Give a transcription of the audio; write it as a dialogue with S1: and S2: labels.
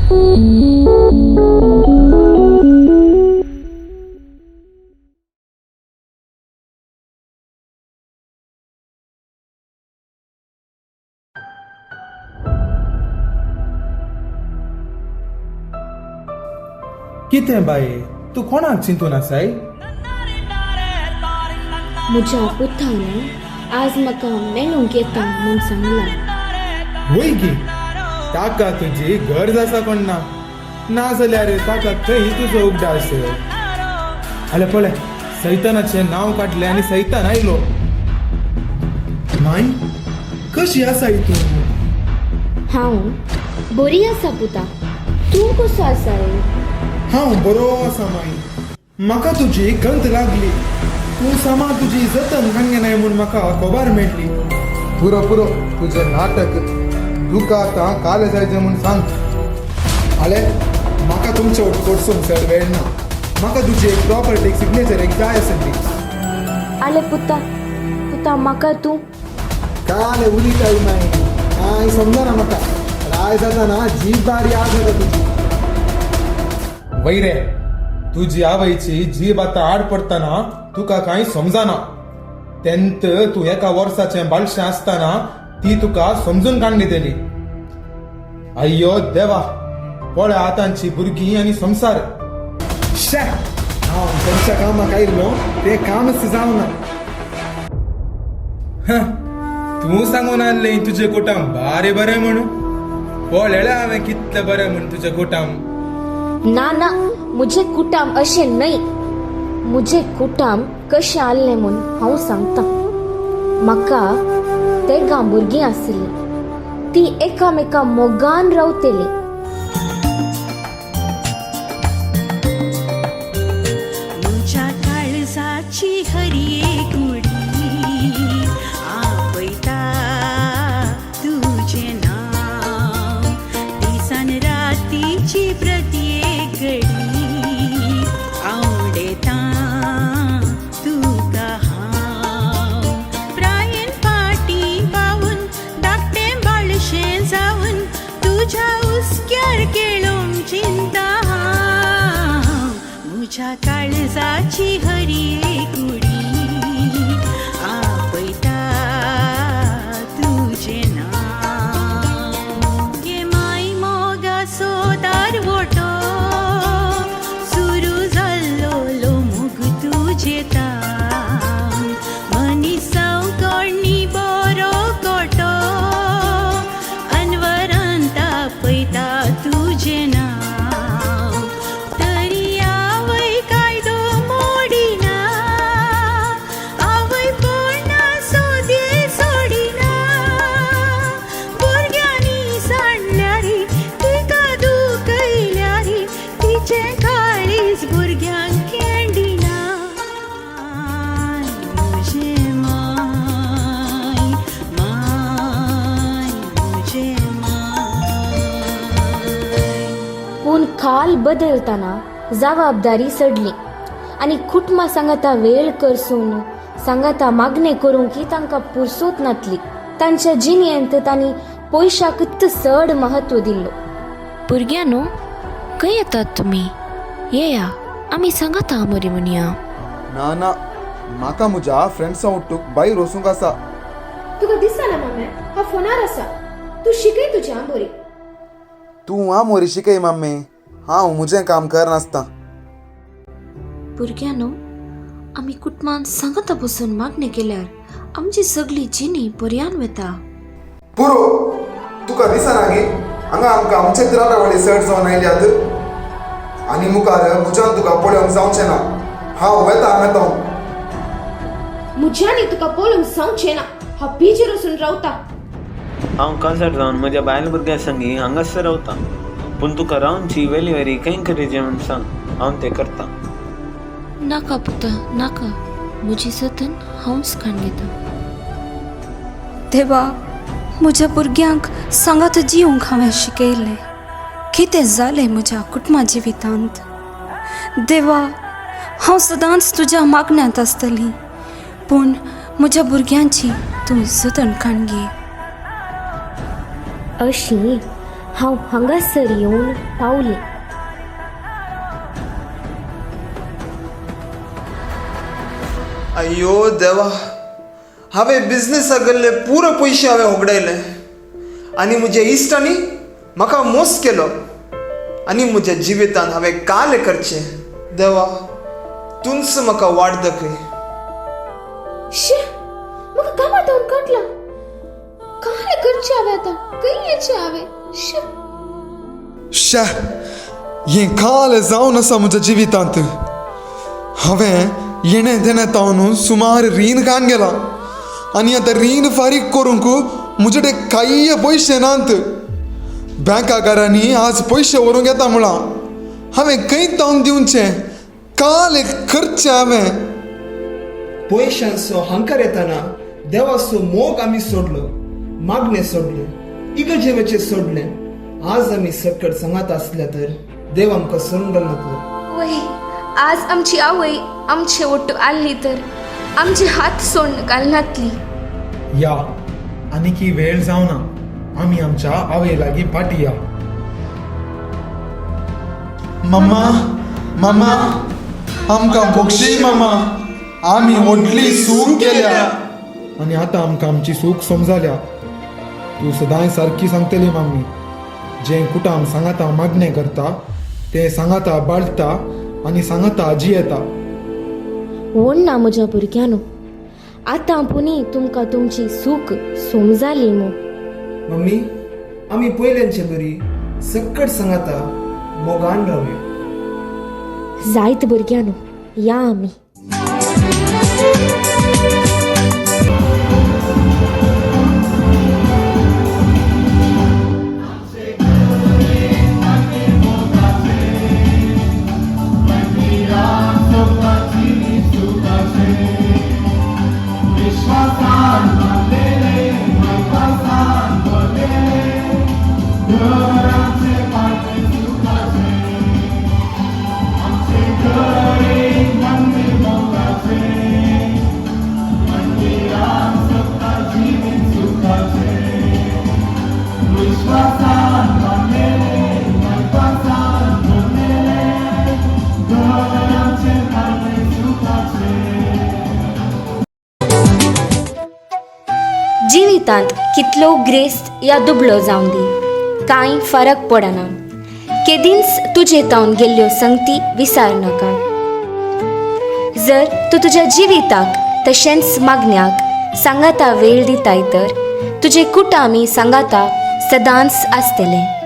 S1: कितें बाये, तूं कोणाक चिंतून आसाय?
S2: म्हज्या पुतान आज म्हाका मेळूंक येता म्हूण सांगलां.
S1: वय गे, ताका तुजी गरज आसा कोण ना, नाजाल्यार ताका खंय तुजो उगडास. आले पळय, सैतानाचें नांव काडलें आनी सैतान आयलो. माय, कशी आसाय तूं?
S2: हांव बरी आसा पुता, तूं कसो आसाय?
S1: हांव बरो आसा माई. म्हाका तुजी गंत लागली. तूं समा तुजी जतन काडलेनाय म्हूण म्हाका खबर मेळ्ळी. पुरो पुरो तुजें नाटक. तुका आतां काल जाय म्हूण सांग. आले, म्हाका तुमचे वटून चड वेळ ना. म्हाका तुजी एक प्रॉपर्टीक सिग्नेचर एक जाय आसली.
S2: आले पुता, पुता म्हाका तूं
S1: काल उलयताय माई, कांय समजना म्हाका. राय जाताना जीब बारी याद जाता तुजी. वैरे, तुजी आवयची जीब आतां आड पडटना तुका कांय समजना. तेंत तूं एका वर्साचें बाळशें आसतना ती तुका समजून काडली दिली. अय्यो देवा, पळय आतांची भुरगीं आनी संवसार. शे, हांव खंयच्या कामाक आयिल्लो तें कामच जावना. तूं सांगून आसलें तुजें कुटाम बारे बरें म्हण. पळयलें हांवें कितलें बरें म्हण तुजें कुटाम.
S2: ना ना, म्हजें कुटाम अशें न्हय. म्हजें कुटाम कशें आहलें म्हूण हांव सांगता. म्हाका तेगां भुरगीं आशिल्लीं. ती एकामेका मोगान रावतलीं.
S3: म्हज्या काळजाची हरये कुडी आपयता तुजें नांव, दिसान रातीची प्रत्येक घडी आवडेता तुका हांव. प्रायेन फाटीं पावून धाकटें बाळशें जावन तुज्या हुस्क्यार खेळोंक चिंता हांव. म्हज्या काळजाची हरये कुडी आपयता तुजें नांव. गे माय मोगाचो दारवटो सुरू जाल्लो मोग तुजेता, मनीस कोणी बरो कोटो अनवरान तापयता तुजें नांव. तरी आवय कायदो मोडिना, आवय पोणा सोदे सोडिना, भुरग्यांनी सांडल्यार तिका दुखयल्यार तिचें काळीज भुरग्यांक केंडिना. म्हजें माय, माय म्हजें माय.
S2: पूण काल बदलतना जबाबदारी चडली आनी कुटुंबा सांगाता वेळ करसून सांगाता मागणें करूंक ही तांकां पुरसोत नातली. तांच्या जिणेंत तांणी पयशाकच चड म्हत्व दिल्लो.
S4: भुरग्यांनो, खंय येतात तुमी? येया, आमी सांगाता आमोरी म्हणया.
S5: ना ना, म्हाका म्हज्या फ्रेंड्सां उट्टूक भायर वचूंक आसा.
S6: तुका दिसना मामे, हांव फोनार आसा. तूं शिकय तुजी आंबोरी.
S5: तूं आमोरी शिकय मम्मी, हांव म्हजें काम करनासता.
S4: भुरग्यांनो, आमी कुटुंबान सांगाता बसून मागणें केल्यार आमची सगळी जिणी बऱ्यान वता.
S5: पुरो, तुका दिसना गे हांगा आमकां आमचेच राटावळी चड जावन आयल्यात? आनी मुखार म्हज्यान तुका पळोवंक जावचें ना. हांव वेता हांगा तो.
S6: म्हज्यानी तुका पळोवंक जावचें ना. हांव बिचीर वचून रावता.
S7: हांव काजार जावन म्हज्या बायल भुरग्यां संगी हांगासर रावता, पूण तुका रावची वेली वेरी खंय करीजे म्हूण सांग, हांव तें करता.
S4: नाका पुता, नाका. म्हजी जतन हांवच काण घेता.
S8: देवा, म्हज्या भुरग्यांक सांगात जिवंक हांवें शिकयलें. कितें जालें म्हज्या कुटुंबा जिवितांत? देवा, हांव सदांच तुज्या मागण्यांत आसतली, पूण म्हज्या भुरग्यांची तूं जतन काण घे.
S2: अशी हांव हांगासर येवन पावलें.
S9: अय्यो देवा, हांवें बिजनेसा गेल्ले पुरो पयशे हांवें होगडायले आनी म्हज्या इश्टांनी म्हाका मोस केलो आनी म्हज्या जिवितान हांवें कालें करचें. देवा, तूंच म्हाका वाट दाखय.
S6: शी, म्हाका कामां जावन काडला. कालें करचें हांवें आतां? खंय येचें हांवें? शी.
S5: शे, हें काल जावन आसा म्हज्या जिवितांत. हांवें येणें तेणें तावन सुमार रीण कान गेलां आनी आतां रीण फारीक करूंक म्हजे कडेन कांय पयशे नात. बँकाकारांनी आज पयशे व्हरूंक येता म्हळां. हांवें खंय तावन दिवचें? काल एक करचें हांवें?
S9: पयशांचो हांकार येताना देवाचो मोग आमी सोडलो, मागणें सोडलें, इगर्जेवेचें सोडलें. आज आमी सकट सांगात आसल्या तर देव आमकां सोडून घालनातलो.
S2: वय, आज आमची आवय आमचे ओट्टू आसली तर आमचे हात सोडून घालनातली.
S1: या, आनीकी वेळ जावना, आमी आमच्या आवय लागीं फाटी या.
S5: मम्मा, मम्मा, आमकां भोगशी मम्मा, आमी व्हडली सूक केल्या.
S1: आनी आतां आमकां आमची सूख समजाल्या. तूं सदांय सारकी सांगतली माम्मी, जें कुटाम सांगाता मागणें करता तें सांगाता बाळटा आनी सांगाता जियेता.
S2: व्हड ना म्हज्या भुरग्यांनो, आतां पुनी तुमकां तुमची सूख समजाली मू?
S9: मम्मी, आमी पयल्यांचे बरी सकट सांगाता मोगान रावया.
S2: जायत भुरग्यांनो, या आमी. जिवितांत कितलो ग्रेस्त या दुबळो जावन दी, कांय फरक पडना. केदींच तुजे तावन गेल्ल्यो संगती विसार नाका. जर तूं तुज्या जिविताक तशेंच मागण्याक सांगाता वेळ दिताय तर तुजे कुटामी सांगाता सदांच आसतलें.